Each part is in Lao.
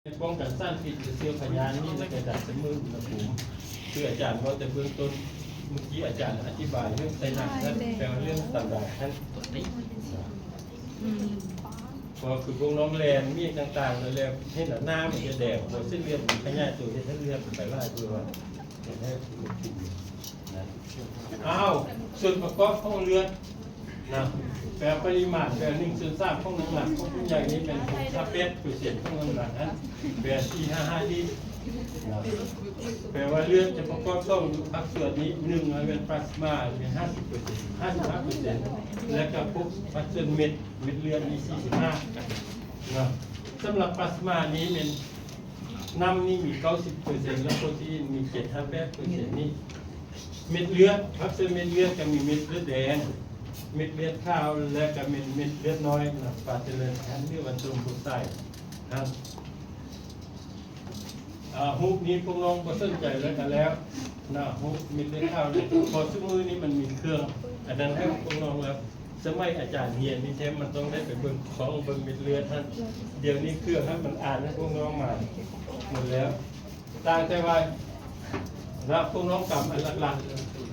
ປ້ອງກັນສານພິດ ຫຼື ເຊື້ອພະຍາດນີ້ ແລະ ການສະເໝີອຸນຫະພູມ ຄືອາຈານເວົ້າແຕ່ເບື້ອງຕົ້ນ ເມື່ອກີ້ອາຈານອະທິບາຍເລື່ອງໄຊນັສ ແລະ ເລື່ອງສະຕານດາດ ກໍຄືພວກນ້ອງແລ່ນມີຫຍັງຕ່າງໆ ແລ້ວເຫັນວ່າໜ້າມັນຈະແດງ ເສັ້ນເລືອດມັນຂະຫຍາຍໂຕ ເຮັດໃຫ້ເລືອດມັນໄປຫຼາຍ ເພື່ອວ່າເຮັດໃຫ້ ອ້າວ ສ່ວນປະກອບຂອງເລືອດນະ ແປວ່າປະລິມານ ແປວ່າໜຶ່ງສ່ວນສາມຂອງນ້ຳໜັກຂອງຜູ້ໃຫຍ່ນີ້ແມ່ນຫົກສິບແປດເປີເຊັນຂອງນ້ຳໜັກຫັ້ນ ແປວ່າສີ່ຫ້າຫ້າລິດນະ ແປວ່າເລືອດຈະປະກອບສອງພາກສ່ວນນີ້ ໜຶ່ງແມ່ນປລາສມາ ແມ່ນຫ້າສິບເປີເຊັນ ຫ້າສິບຫ້າເປີເຊັນ ແລະກະພວກພາກສ່ວນເມັດ ເມັດເລືອດນີ້ສີ່ສິບຫ້ານະ ສຳລັບປລາສມານີ້ແມ່ນ ນ້ຳນີ້ມີເກົ້າສິບເປີເຊັນ ແລະ ໂປຣຕີນມີເຈັດຫ້າແປດເປີເຊັນນີ້ ເມັດເລືອດ ພາກສ່ວນເມັດເລືອດກະມີເມັດເລືອດແດງ ເມັດເລືອດຂາວ ແລະກະເມັດ ເມັດເລືອດນ້ອຍນະ ປາເຕເລີນແທນ ຫຼືວ່າໂທຣມໂບໄຊນະ ອາ ຮູບນີ້ພວກນ້ອງບໍ່ສົນໃຈແລ້ວກະແລ້ວນະ ຮູບເມັດເລືອດຂາວນີ້ ເພາະຊຸມື້ນີ້ມັນມີເຄື່ອງ ອັນນັ້ນໃຫ້ພວກນ້ອງແລ້ວ ສະໄໝອາຈານຮຽນນີ້ແທ້ ມັນຕ້ອງໄດ້ໄປເບິ່ງ ສ່ອງເບິ່ງເມັດເລືອດຫັ້ນ ດຽວນີ້ເຄື່ອງຫັ້ນມັນອ່ານໃຫ້ພວກນ້ອງມາໝົດແລ້ວ ຕ່າງແຕ່ວ່າ ລະພວກນ້ອງກຳອັນຫຼັກ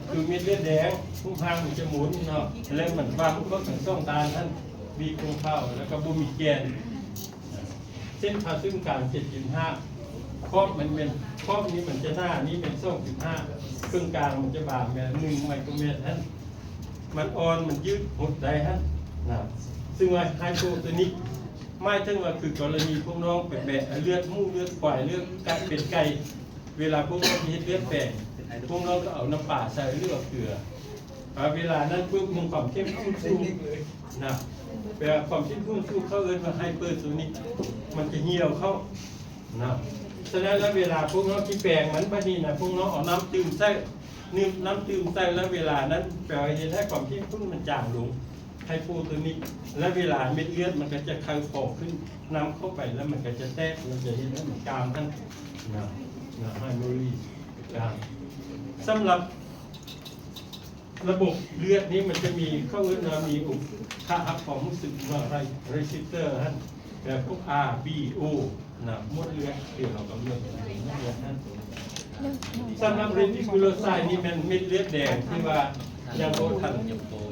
ໆ ຄືເມັດເລືອດແດງ ຮູບຮ່າງມັນຈະໝູນເນາະ ແລະ ມັນຫວ່າງເຂົ້າທັງສອງດ້ານຫັ້ນ ບີບລົງເຂົ້າ ແລ້ວກໍບໍ່ມີແກ່ນ ເສັ້ນຜ່າສູນກາງເຈັດຈຸດຫ້າ ຂອບມັນແມ່ນ ຂອບນີ້ມັນຈະໜາ ນີ້ແມ່ນສອງຈຸດຫ້າ ເຄິ່ງກາງມັນຈະບາງແມ່ນໜຶ່ງໄມໂຄຣແມັດຫັ້ນ ມັນອ່ອນ ມັນຍືດຫົດໄດ້ຫັ້ນນະ ຊຶ່ງວ່າໄຮໂປໂຕນິກ ໝາຍເຖິງວ່າຄືກໍລະນີພວກນ້ອງໄປແບະເລືອດໝູ ເລືອດຄວາຍ ເລືອດກະເປັນໄກ່ ເວລາພວກນ້ອງເຮັດເລືອດແປງ ພວກນ້ອງກໍເອົານ້ຳປາໃສ່ ຫຼືວ່າເກືອ ອາ ເວລານັ້ນປຶບ ມັນຄວາມເຂັ້ມຂຸ້ນສູງນະ ແປວ່າຄວາມເຂັ້ມຂຸ້ນສູງ ເຂົາເອີ້ນວ່າໄຮເປີໂຕນິກ ມັນຈະຫ່ຽວເຂົ້ານະ ສະນັ້ນແລ້ວເວລາພວກນ້ອງຊິແປງມັນ ບາດນີ້ນະ ພວກນ້ອງເອົານ້ຳຕື່ມໃສ່ ນ້ຳຕື່ມໃສ່ ແລ້ວເວລານັ້ນແປວ່າເຮັດໃຫ້ຄວາມເຂັ້ມຂຸ້ນມັນຈາງລົງ ໄຮໂປໂຕນິກ ແລະ ເວລາເມັດເລືອດມັນກໍຈະຄ່ອຍພໍຂຶ້ນ ນ້ຳເຂົ້າໄປແລ້ວມັນກໍຈະແຕກ ມັນຈະເຮັດໃຫ້ມັນກາມຫັ້ນນະ ນະ ໄຮໂມລີກາມ ສຳລັບ ລະບົບເລືອດນີ້ມັນຈະມີ ເຂົາເອີ້ນວ່າມີອົງຄະຮັບຄວາມຮູ້ສຶກເນາະ ເຣເຊັບເຕີຫັ້ນ ແບບພວກ R B O ນະ ໝົດເລືອດທີ່ເຮົາກຳນົດ ໝົດເລືອດຫັ້ນ ສຳລັບເຣຕິກູໂລໄຊນີ້ແມ່ນເມັດເລືອດແດງທີ່ວ່າຍັງບໍ່ທັນ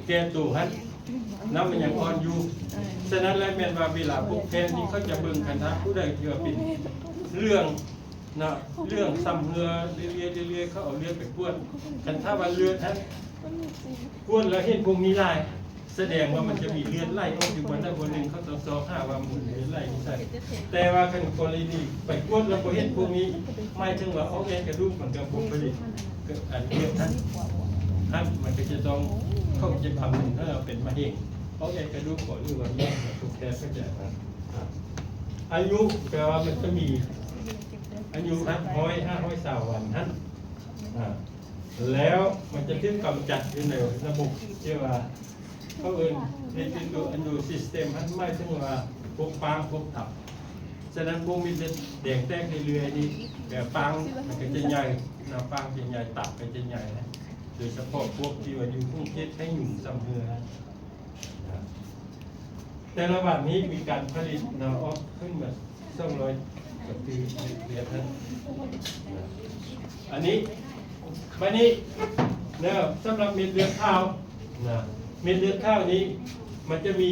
ແກ່ໂຕຫັ້ນ ນ້ຳມັນຍັງອ່ອນຢູ່ ສະນັ້ນແລ້ວແມ່ນວ່າເວລາພວກແພດນີ້ເຂົາຈະເບິ່ງ ຄັນຖ້າຜູ້ໃດທີ່ວ່າເປັນເຫຼືອງ ນະ ເຫຼືອງຊຳເຮື້ອເລື້ອຍໆ ເລື້ອຍໆ ເຂົາເອົາເລືອດໄປກວດ ຄັນຖ້າວ່າເລືອດຫັ້ນ ກວດແລ້ວເຫັນພວກນີ້ຫຼາຍ ສະແດງວ່າມັນຈະມີເລືອດໄຫຼອອກຢູ່ບ່ອນໃດບ່ອນໜຶ່ງ ເຂົາຕ້ອງຊອກຫາວ່າມັນເລືອດໄຫຼຢູ່ໃສ ແຕ່ວ່າຄັນກໍລະນີໄປກວດແລ້ວບໍ່ເຫັນພວກນີ້ ໝາຍເຖິງວ່າອອກແອດກະດູກ ມັນກໍບໍ່ຜະລິດ ອັນເລືອດຫັ້ນ ຫັ້ນ ມັນກໍຈະຕ້ອງ ເຂົາຈະຄຳນຶງເຖິງວ່າເປັນມະເຮັງ ອອກແອດກະດູກບໍ ຫຼືວ່າມີຫຍັງ ພວກແພດເຂົາຈະ ອາຍຸ ແປວ່າມັນຈະມີ ອາຍຸຫັ້ນ ຮ້ອຍ ຫ້າຮ້ອຍຊາວວັນຫັ້ນ ອາ ແລ້ວມັນຈະຖືກກຳຈັດຢູ່ໃນລະບົບທີ່ວ່າ ເຂົາເອີ້ນ reticuloendothelial system ຫັ້ນ ໝາຍເຖິງວ່າພວກປາງ ພວກຕັບ ສະນັ້ນພວກເມັດເລືອດແດງແຕກເລື້ອຍໆນີ້ ແບບປາງມັນກໍຈະໃຫຍ່ນະ ປາງຈະໃຫຍ່ ຕັບກໍຈະໃຫຍ່ນະ ໂດຍສະເພາະພວກທີ່ວ່າຢູ່ຂົງເຂດໄຂ້ຍຸງຊຳເຮື້ອ ແຕ່ລະວັນນີ້ມີການຜະລິດນຳອອກຂຶ້ນມາສອງຮ້ອຍກວ່າຕື້ເມດເລືອດຫັ້ນ ອັນນີ້ ບາດນີ້ເດີ ສຳລັບເມັດເລືອດຂາວນະ ເມັດເລືອດຂາວນີ້ມັນຈະມີ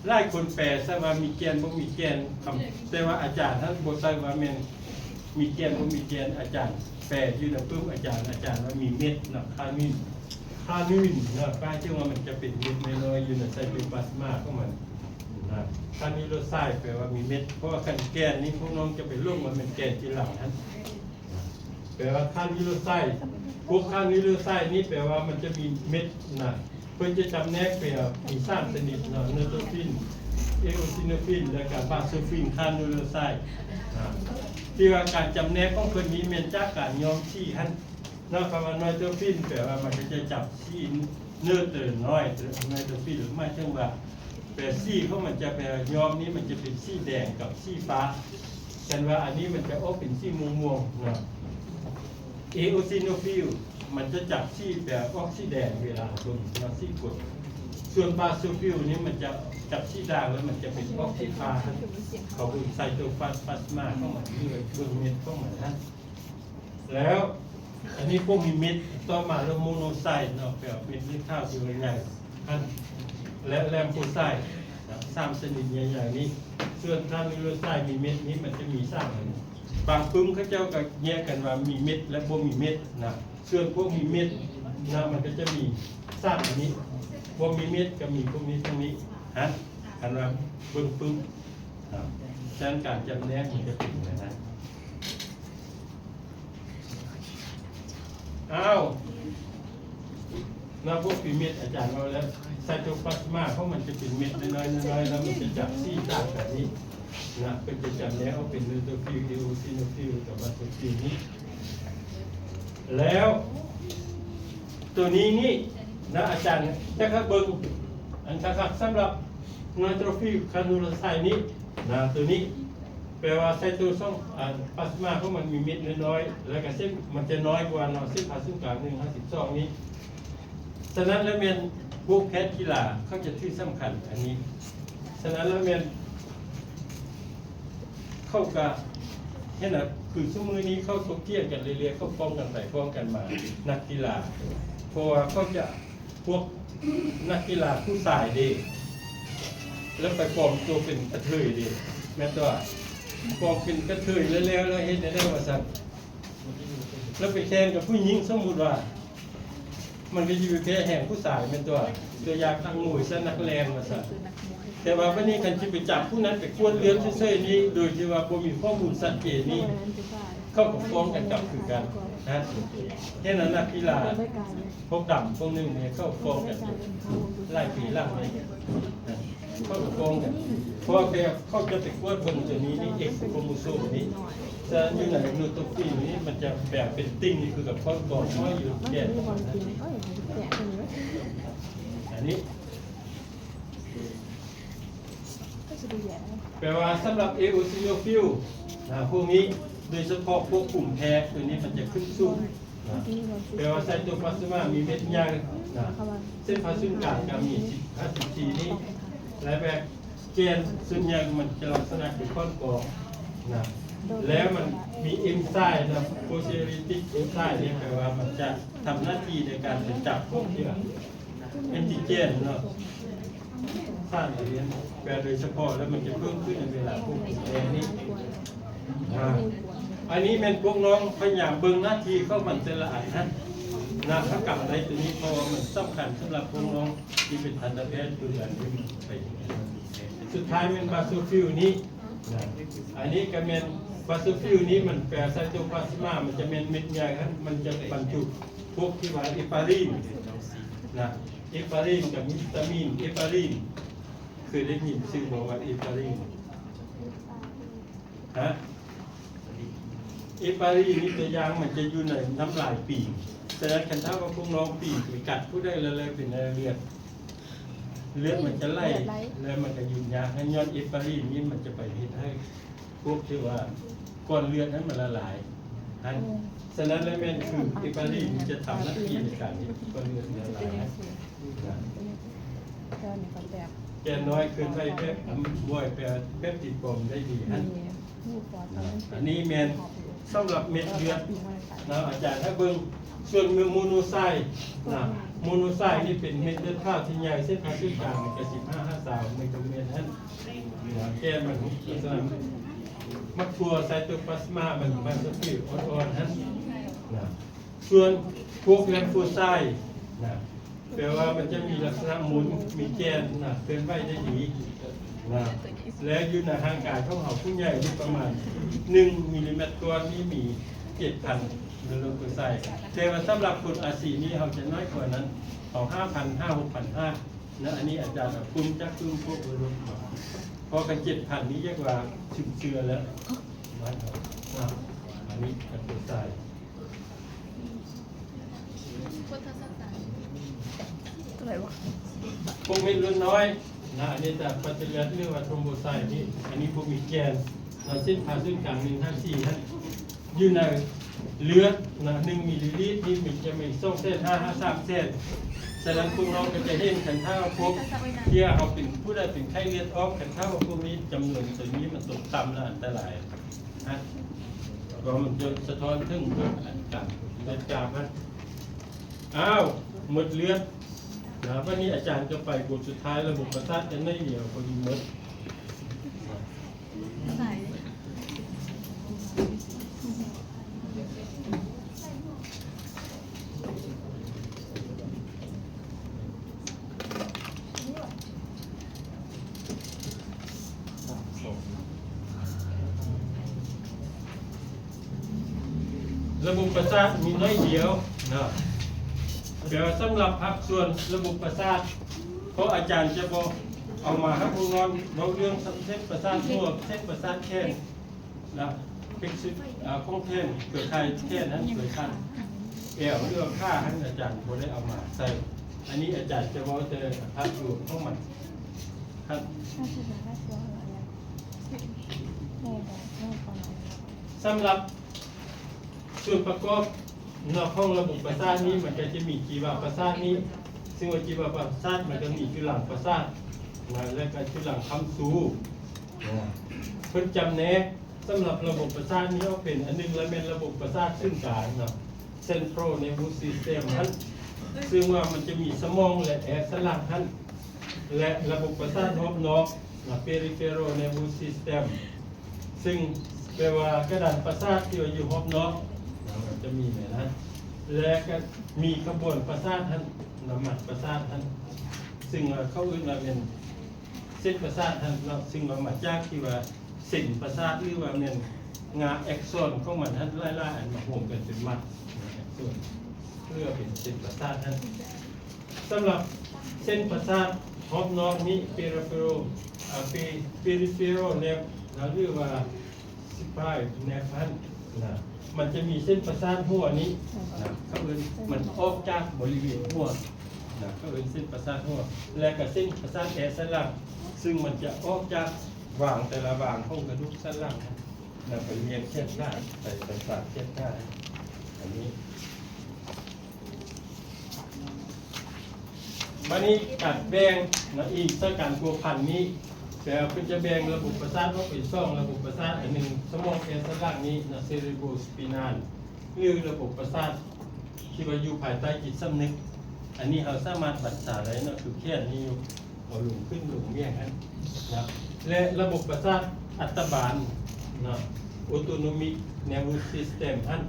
ຫຼາຍຄົນແປໃສ່ວ່າມີແກ່ນ ບໍ່ມີແກ່ນ ຄຳ ແຕ່ວ່າອາຈານຫັ້ນບໍ່ໃສ່ວ່າແມ່ນມີແກ່ນ ບໍ່ມີແກ່ນ ອາຈານແປຢູ່ນຳປຶ້ມ ອາຈານ ອາຈານວ່າມີເມັດນະ ຄານິນ ຄານິນນະ ໝາຍເຖິງວ່າມັນຈະເປັນເມັດນ້ອຍໆ ຢູ່ໃນໄຊໂຕປລາສມາຂອງມັນນະ ຄານິນໂລໄຊ ແປວ່າມີເມັດ ເພາະວ່າຄັນແກ່ນນີ້ພວກນ້ອງຈະໄປຫຼົງວ່າແມ່ນແກ່ນຈີ່ຫຼັງຫັ້ນ ແປວ່າຄານິນໂລໄຊ ພວກຄານິນໂລໄຊນີ້ແປວ່າມັນຈະມີເມັດນະ ເພິ່ນຈະຈຳແນກເປັນ ມີສາມຊະນິດເນາະ ເນີໂຕຟິນ ເອໂອຊີໂນຟິນ ແລະກະບາໂຊຟິນ ຄານິນໂລໄຊ ທີ່ວ່າການຈຳແນກຂອງເພິ່ນນີ້ແມ່ນຈາກການຍ້ອມສີຫັ້ນເນາະ ຄຳວ່າເນີໂຕຟິນ ແປວ່າມັນກໍຈະຈັບສີເນີໂຕນ້ອຍ ເນີໂຕຟິນ ໝາຍເຖິງວ່າ ແປສີຂອງມັນຈະ ແປຍ້ອມນີ້ມັນຈະເປັນສີແດງກັບສີຟ້າ ແຕ່ວ່າອັນນີ້ມັນຈະອອກເປັນສີມ່ວງໆເນາະ ເອໂອຊີໂນຟິນ ມັນຈະຈັບສີແປອອກສີແດງເວລາເບິ່ງເນາະ ສີກົດ ສ່ວນບາໂຊຟິວນີ້ມັນຈະຈັບຊີ້ດ່າງ ແລ້ວມັນຈະເປັນອອກສີຟ້າ. ເຂົາເບິ່ງໄຊໂຕພລາສມາຂອງມັນ ເບິ່ງເມັດຂອງມັນຫັ້ນ. ແລ້ວອັນນີ້ພວກມີເມັດ ຕໍ່ມາແລ້ວໂມໂນໄຊເນາະ ແປວ່າເມັດເລືອດຂາວທີ່ວ່າໃຫຍ່ຫັ້ນ ແລະ ແລມໂຟໄຊນະ ສາມຊະນິດໃຫຍ່ໆນີ້. ສ່ວນກຣານູໂລໄຊມີເມັດນີ້ ມັນຈະມີສາມອັນ. ບາງປຶ້ມເຂົາເຈົ້າກໍແຍກກັນວ່າມີເມັດ ແລະ ບໍ່ມີເມັດນະ. ສ່ວນພວກມີເມັດນະ ມັນກໍຈະມີສາມອັນນີ້ ບໍ່ມີເມັດກໍມີພວກນີ້ ພວກນີ້ຫັ້ນ. ຄັນວ່າເບິ່ງປຶ້ມນະ ສະນັ້ນການຈຳແນກມັນຈະເປັນແບບນັ້ນ. ອ້າວ ນະ ພວກມີເມັດ ອາຈານເວົ້າແລ້ວ ໄຊໂຕພລາສມາຂອງມັນຈະເປັນເມັດນ້ອຍໆ ນ້ອຍໆ ແລ້ວມັນຈະຈັບຊີ້ຕ່າງກັນນີ້ນະ. ເພິ່ນຈະຈຳແນກອອກເປັນນີວໂຕຟິວ ເອໂອຊີໂນຟິວ ກັບບາໂຊຟິວນີ້. ແລ້ວໂຕນີ້ນີ້ນະ ອາຈານຈະເບິ່ງອັນຄັກໆ ສຳລັບນີວໂຕຟິວ ຄຣານູໂລໄຊນີ້ນະ. ໂຕນີ້ ແປວ່າໄຊໂຕສອງ ອາ ພລາສມາຂອງມັນມີເມັດນ້ອຍໆ ແລ້ວກະເສັ້ນມັນຈະນ້ອຍກວ່າເນາະ ເສັ້ນຜ່າສູນກາງໜຶ່ງຫາສິບສອງນີ້. ສະນັ້ນແລ້ວແມ່ນພວກແພດກິລາເຂົາຈະຖືສຳຄັນອັນນີ້. ສະນັ້ນແລ້ວແມ່ນເຂົາກະເຫັນນະ ຄືຊຸມື້ນີ້ເຂົາຖົກຖຽງກັນເລື້ອຍໆ ເຂົາຟ້ອງກັນໄປຟ້ອງກັນມາ ນັກກິລາ ເພາະວ່າເຂົາຈະ ພວກນັກກິລາຜູ້ຊາຍເດ້ ແລ້ວໄປປອມຕົວເປັນກະເທີຍເດ້ ແມ່ນຕົວະ ປອມເປັນກະເທີຍແລ້ວ ແລ້ວເຮັດແນວໃດວ່າຊັ້ນ ແລ້ວໄປແຂ່ງກັບຜູ້ຍິງ ສົມມຸດວ່າ ມັນກໍຊິໄປແພ້ແຮງຜູ້ຊາຍແມ່ນຕົວະ ຕົວຢ່າງນັກມວຍຊະ ນັກແລ່ນວ່າຊັ້ນ. ແຕ່ວ່າບັດນີ້ຄັນຊິໄປຈັບຜູ້ນັ້ນໄປກວດເລືອດເຊີຍໆນີ້ ໂດຍທີ່ວ່າບໍ່ມີຂໍ້ມູນຊັດເຈນນີ້ ເຂົາກໍຟ້ອງກັນກັບຄືກັນນະ. ເຫັນນະ ນັກກິລາພວກດຳພວກໜຶ່ງນີ້ ເຂົາຟ້ອງກັນຫຼາຍປີຫຼັງນີ້ນະ ເຂົາກໍຟ້ອງກັນ ເພາະວ່າແບບເຂົາຈະໄປກວດເບິ່ງຕົວນີ້ນີ້ ເອັກໂຄຣໂມໂຊມນີ້ ຈະຢູ່ໃນນູໂຕຟິວນີ້ ມັນຈະແບບເປັນຕິ່ງຄືກັບຄ້ອນກອງຫ້ອຍຢູ່ແຂນ ອັນນີ້ ແປວ່າສຳລັບເອໂອຊີໂນຟິວນະ ພວກນີ້ ໂດຍສະເພາະພວກພູມແພ້ ຕົວນີ້ມັນຈະຂຶ້ນສູງນະ ແປວ່າໄຊໂຕພລາສມາມີເມັດໃຫຍ່ນະ ເສັ້ນຜ່າສູນກາງກໍມີສິບຫ້າ ສິບສີ່ນີ້ ແລະ ແບບແກນສ່ວນໃຫຍ່ມັນຈະລັກສະນະຄືຄ້ອນກອງນະ ແລ້ວມັນມີເອັນໄຊມນະ ໂປຣຊີລິຕິກເອັນໄຊນີ້ ແປວ່າມັນຈະທຳໜ້າທີ່ໃນການໄປຈັບພວກທີ່ວ່າ ແອນຕິເຈນເນາະ ສານອາຫານ ແປໂດຍສະເພາະແລ້ວມັນຈະເພີ່ມຂຶ້ນໃນເວລາພວກແອນີ້. ອາ ອັນນີ້ແມ່ນພວກນ້ອງພະຍາຍາມເບິ່ງໜ້າທີ່ຂອງມັນແຕ່ລະອັນຫັ້ນນະ ເຮົາກຳໄດ້ຕົວນີ້ ເພາະວ່າມັນສຳຄັນສຳລັບພວກນ້ອງທີ່ເປັນທັນຕະແພດ ຄືອັນທີ່ມັນໄປ ສຸດທ້າຍແມ່ນບາໂຊຟິວນີ້ນະ ອັນນີ້ກໍແມ່ນບາໂຊຟິວນີ້ ມັນແປໄຊໂຕພລາສມາ ມັນຈະແມ່ນເມັດໃຫຍ່ຫັ້ນ ມັນຈະບັນຈຸພວກທີ່ວ່າເອປາຣິນນະ ເອປາຣິນກັບມີວິຕາມິນເອປາຣິນ ເຄີຍໄດ້ຍິນຊື່ບໍ່ວ່າເອປາຣິນ? ຮະ ເອປາຣີນີ້ຕົວຢ່າງມັນຈະຢູ່ໃນນ້ຳລາຍປີງ. ສະນັ້ນຄັນຖ້າວ່າພວກນ້ອງປີງໄປກັດຜູ້ໃດແລ້ວ ແລ້ວເປັນເລືອດ ເລືອດມັນຈະໄຫຼ ເລືອດໄຫຼ ແລ້ວມັນກະຢຸດຍາກ. ຍ້ອນເອປາຣີນີ້ມັນຈະໄປເຮັດໃຫ້ພວກທີ່ວ່າກ້ອນເລືອດນັ້ນມັນລະລາຍຫັ້ນ. ສະນັ້ນແລ້ວແມ່ນຄືເອປາຣີນີ້ຈະທຳໜ້າທີ່ໃນການເຮັດກ້ອນເລືອດລະລາຍຫັ້ນ. ແກນນ້ອຍເຄື່ອນໄຫວແບບ ອຳນວຍແປບຕິດປອມໄດ້ດີຫັ້ນ. ອັນນີ້ແມ່ນສຳລັບເມັດເລືອດນະ ອາຈານໃຫ້ເບິ່ງ. ສ່ວນໂມໂນໄຊນະ ໂມໂນໄຊນີ້ເປັນເມັດເລືອດຂາວທີ່ໃຫຍ່ ເສັ້ນຜ່າສູນກາງມັນກະສິບຫ້າຫາຊາວໄມໂຄຣແມັດຫັ້ນນະ. ແກນມັນລັກສະນະໝາກຖົ່ວ ໄຊໂຕພລາສມາ ມັນ ມັນສະເປດອ່ອນໆຫັ້ນນະ. ສ່ວນພວກແລມໂຟໄຊນະ ແປວ່າມັນຈະມີລັກສະນະມົນ ມີແກ່ນນະ ເຄື່ອນໄຫວໄດ້ດີນະ ແລະ ຢູ່ໃນຮ່າງກາຍຂອງເຮົາຜູ້ໃຫຍ່ນີ້ປະມານໜຶ່ງມິລລີແມັດກ້ອນນີ້ມີເຈັດພັນແລມໂຟໄຊ. ແຕ່ວ່າສຳລັບຄົນອາຊີນີ້ເຮົາຈະນ້ອຍກວ່ານັ້ນ ເຮົາຫ້າພັນ ຫ້າ ຫົກພັນຫ້ານະ. ອັນນີ້ອາຈານເອົາປຶ້ມຈາກປຶ້ມພວກເອີຣົບມາ ເພາະຄັນເຈັດພັນນີ້ຮຽກວ່າສິນເຊື່ອແລ້ວ ບ້ານເຮົານະ. ອັນນີ້ແລມໂຟໄຊ ພວກເມັດເລືອດນ້ອຍນະ ອັນນີ້ຈະປາເຕເລືອດ ຫຼືວ່າໂທຣມໂບໄຊນີ້ ອັນນີ້ບໍ່ມີແກ່ນນະ. ເສັ້ນຜ່າສູນກາງໜຶ່ງຫາສີ່ຫັ້ນ ຢູ່ໃນເລືອດນະ ໜຶ່ງມິລລີລິດນີ້ມີ ຈະມີສອງແສນຫ້າຫາສາມແສນ. ສະນັ້ນພວກນ້ອງກໍຈະເຫັນ ຄັນຖ້າພວກທີ່ເຮົາເປັນ ຜູ້ໃດເປັນໄຂ້ເລືອດອອກ ຄັນຖ້າວ່າພວກນີ້ຈຳນວນຕົວນີ້ມັນຕົກຕ່ຳແລ້ວອັນຕະລາຍນະ ກໍມັນຈະສະທ້ອນເຖິງການເລືອດຈາມນະ. ອ້າວ ໝົດເລືອດນະ. ບັດນີ້ອາຈານຈະໄປບົດສຸດທ້າຍ ລະບົບປະສາດ ແຕ່ໜ້ອຍດຽວພໍດີໝົດ. ລະບົບປະສາດມີໜ້ອຍດຽວເນາະ ແປວ່າສຳລັບພາກສ່ວນລະບົບປະສາດ ເພາະອາຈານຈະບໍ່ເອົາມາໃຫ້ພວກນ້ອງເວົ້າເລື່ອງເສັ້ນປະສາດຫົວ ເສັ້ນປະສາດແຂນ ນະ ເປັກຊິ ອາ ຂອງແຂນ ເຄືອຂ່າຍແຂນນັ້ນ ເຄືອຂ່າຍແອວ ຫຼືວ່າຂາຫັ້ນ ອາຈານບໍ່ໄດ້ເອົາມາໃສ່. ອັນນີ້ອາຈານຈະເວົ້າແຕ່ພາບລວມຂອງມັນ. ຄັບ ສຳລັບສ່ວນປະກອບນອກຂອງລະບົບປະສາດນີ້ ມັນກໍຈະມີຈີວະປະສາດນີ້ ຊຶ່ງວ່າຈີວະປະສາດມັນກໍມີຈຸລັງປະສາດ ແລະ ແລະກໍຈຸລັງຄ້ຳຊູ ເພິ່ນຈຳແນກ ສຳລັບລະບົບປະສາດນີ້ອອກເປັນ ອັນໜຶ່ງລະແມ່ນລະບົບປະສາດສູນກາງເນາະ Central Nervous System ຫັ້ນ ຊຶ່ງວ່າມັນຈະມີສະໝອງ ແລະ ແອສັນຫຼັງຫັ້ນ ແລະ ລະບົບປະສາດຮອບນອກເນາະ Peripheral Nervous System ຊຶ່ງແປວ່າກະດານປະສາດທີ່ວ່າຢູ່ຮອບນອກເນາະ ມັນຈະມີໃນນັ້ນ ແລະ ກະມີຂະບວນປະສາດຫັ້ນ ລະມັດປະສາດຫັ້ນ ຊຶ່ງວ່າເຂົາເອີ້ນວ່າແມ່ນ ເສັ້ນປະສາດຫັ້ນເນາະ ຊຶ່ງວ່າມາຈາກທີ່ວ່າເສັ້ນປະສາດ ຫຼືວ່າແມ່ນງ່າແອັກຊອນຂອງມັນຫັ້ນຫຼາຍໆອັນມາໂຮມກັນເປັນມັດແອັກຊອນ ເພື່ອເປັນເສັ້ນປະສາດຫັ້ນ. ສຳລັບເສັ້ນປະສາດຮອບນອກນີ້ Peripheral ອາ Pe- Peripheral Nerve ນະ ຫຼືວ່າ Spinal Nerve ຫັ້ນນະ ມັນຈະມີເສັ້ນປະສາດຫົວນີ້ນະ ເຂົາເອີ້ນ ມັນອອກຈາກບໍລິເວນຫົວນະ ເຂົາເອີ້ນເສັ້ນປະສາດຫົວ ແລະ ກະເສັ້ນປະສາດແອສັນຫຼັງ ຊຶ່ງມັນຈະອອກຈາກຫວ່າງແຕ່ລະຫວ່າງຂອງກະດູກສັນຫຼັງນະ ໄປລຽນແຂນຂາ ໄປປະສານແຂນຂາ ອັນນີ້. ບາດນີ້ການແບ່ງນະ ອີງໃສ່ການພົວພັນນີ້ ແຕ່ເພິ່ນຈະແບ່ງລະບົບປະສາດອອກເປັນສອງລະບົບປະສາດ ອັນໜຶ່ງສະໝອງແອສັນຫຼັງນີ້ນະ cerebrospinal ຫຼືລະບົບປະສາດທີ່ວ່າຢູ່ພາຍໃຕ້ຈິດສຳນຶກ ອັນນີ້ເຮົາສາມາດບັນຊາໄດ້ເນາະ ຄືແຂນນີ້ຢູ່ ເອົາລົງຂຶ້ນລົງຫວ່ຽງຫັ້ນນະ ແລະ ລະບົບປະສາດອັດຕະບານນະ Autonomic Nervous System ຫັ້ນ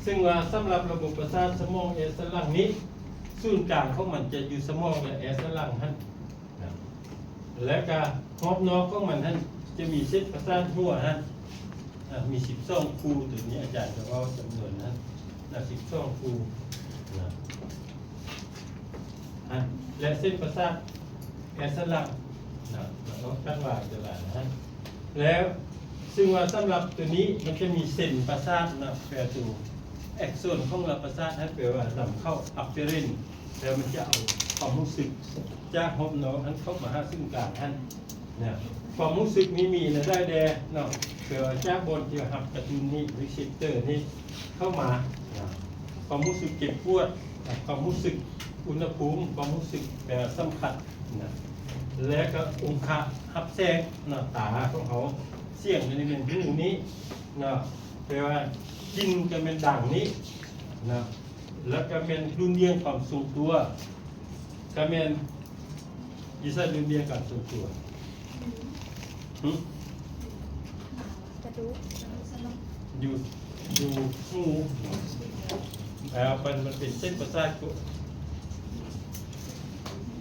ຊຶ່ງວ່າສຳລັບລະບົບປະສາດສະໝອງແອສັນຫຼັງນີ້ ສູນກາງຂອງມັນຈະຢູ່ສະໝອງ ແລະ ແອສັນຫຼັງຫັ້ນນະ ແລະກະຮອບນອກຂອງມັນຫັ້ນ ຈະມີເສັ້ນປະສາດຫົວຫັ້ນນະ ມີສິບສອງຄູ່ ໂຕນີ້ອາຈານຈະເວົ້າຈຳນວນຫັ້ນນະ ສິບສອງຄູ່ນະ ຫັ້ນ ແລະ ເສັ້ນປະສາດແອສັນຫຼັງນະ ແລ້ວກໍກັນວ່າຈະຫຼາຍຫັ້ນ ແລ້ວ ຊຶ່ງວ່າສຳລັບໂຕນີ້ມັນຈະມີເສັ້ນປະສາດນະ ແປໂຕແອັກຊອນຂອງລະປະສາດຫັ້ນ ແປວ່ານຳເຂົ້າ afferent ແລ້ວມັນຈະເອົາຄວາມຮູ້ສຶກຈາກຮອບນອກຫັ້ນເຂົ້າມາຫາສູນກາງຫັ້ນນະ ຄວາມຮູ້ສຶກນີ້ມີແນວໃດແດ່ເນາະ ແປວ່າຈາກບ່ອນທີ່ຮັບກະຕຸ້ນນີ້ receptor ນີ້ເຂົ້າມານະ ຄວາມຮູ້ສຶກເຈັບປວດນະ ຄວາມຮູ້ສຶກອຸນຫະພູມ ຄວາມຮູ້ສຶກແປສຳຜັດນະ ແລະກໍອົງຄະຮັບແສງນະ ຕາຂອງເຮົາ ສຽງນີ້ແມ່ນຫູນີ້ນະ ແປວ່າກິ່ນກໍແມ່ນດັງນີ້ນະ ແລ້ວກໍແມ່ນດຸ່ນດ່ຽງຄວາມຊົງຕົວ ກໍແມ່ນ ຢູ່ໃສດຸ່ນດ່ຽງການຊົງຕົວ? ຫຶ? ກະດູກ ຢູ່ ຢູ່ຫູ ແລ້ວມັນ ມັນເປັນເສັ້ນປະສາດ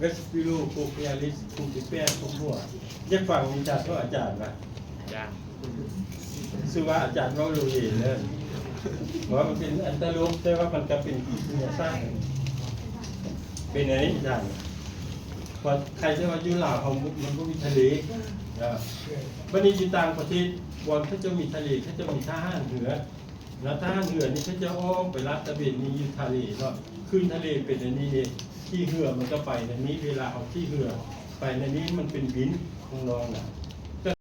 vestibulocochlearis ກຸ່ມທີແປດຂອງຫົວ. ຢາກຟັງວິຊາຂອງອາຈານວ່າ ອາຈານ ຊື່ວ່າອາຈານເວົ້າໂລເລເດີ ເພາະວ່າມັນເປັນອັນຕະຫຼົກ ແຕ່ວ່າມັນກໍເປັນວິທະຍາສາດ ເປັນອັນນີ້ອາຈານ ເພາະໃຄແຕ່ວ່າຢູ່ລາວເຮົາ ມັນບໍ່ມີທະເລ ເອີ ບັດນີ້ຢູ່ຕ່າງປະເທດ ບ່ອນເຂົາເຈົ້າມີທະເລ ເຂົາເຈົ້າມີທ່າຫານເຮືອ ແລ້ວທ່າຫານເຮືອນີ້ເຂົາເຈົ້າອອກໄປລາດຕະເວນນີ້ຢູ່ທະເລເນາະ ຄື້ນທະເລເປັນອັນນີ້ເດ້ ຂີ່ເຮືອມັນກໍໄປແນວນີ້ ເວລາເຮົາຂີ່ເຮືອໄປແນວນີ້ ມັນເປັນວິນຂ້າງນອກນະ